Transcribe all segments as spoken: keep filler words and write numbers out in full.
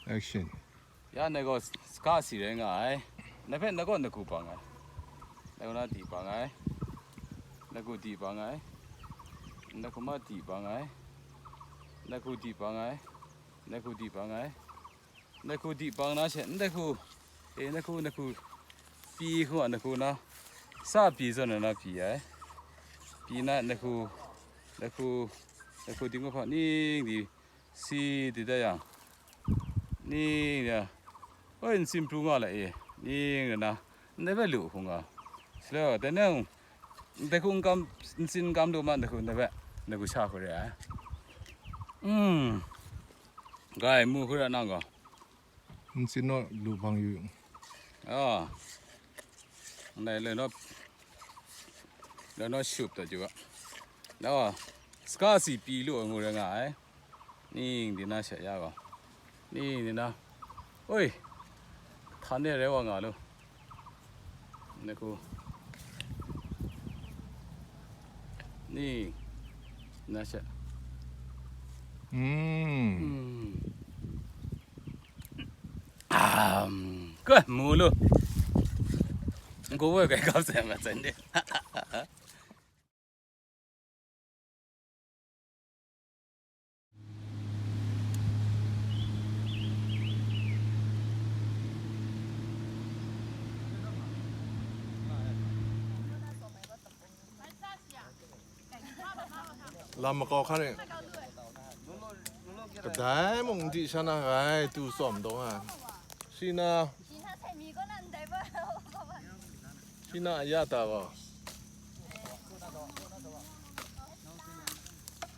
Action. Ya, nai gaw saka si rai nga ai. Na hpe na gaw naku pang ai. Na gaw na di pang ai. Naku di pang ai. Naku ma di pang ai. Naku di pang ai. Naku di pang ai. Naku di pang na she, naku, e, naku, naku, pyi hku a naku na, sa pyi zawn na na pyi ai. Pyi na naku, naku, naku di ngu hpa ning di, si di da yang, ning ya, oi, n tsin pru nga la e, ning na, ndai hpe lu hku nga. Silo, dai nang, ndai hku n kam, n tsin n kam lu ma, ndai hku ndai hpe, ndai hku sha hku re ai. Mm. Gai, mu hku ra nang gaw. N tsin naw lu hpang yu. Ah. Ndai le naw, le naw shup ta ju ga. Naw, saka si pyi lu ai ngu rai nga ai. Ning di na sha ya gaw. Ning di na. Oi. Htan e rai wa nga lu. Naku. Ni. Na sha. Mm. Mm. Um, ke, mu lu. Ko woi kai kap sai ma sai de. Lam makau hkan e. Kadai mung di sha na rai tu tsawm dawng a. Shi na. Shi na a ya ta gaw.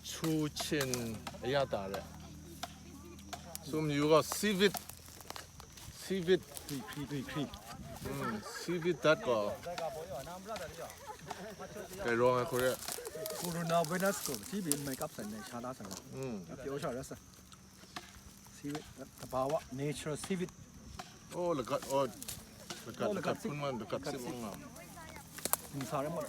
Chu chin a ya ta re. Sum yu gaw seaweed. Seaweed. Kri, kri, kri, kri. Mm, seaweed dat gaw. Kai rawng ai hku re. Corona virus ko, T B mai kap san ne, sha la san. Mm. Kap yo sha ra sa. Seaweed, tabawa, natural seaweed. Oh, lagat, oh, lagat, oh, lagat lagat sip. Kun man, lagat sip mong nga. Ning sa rai mo.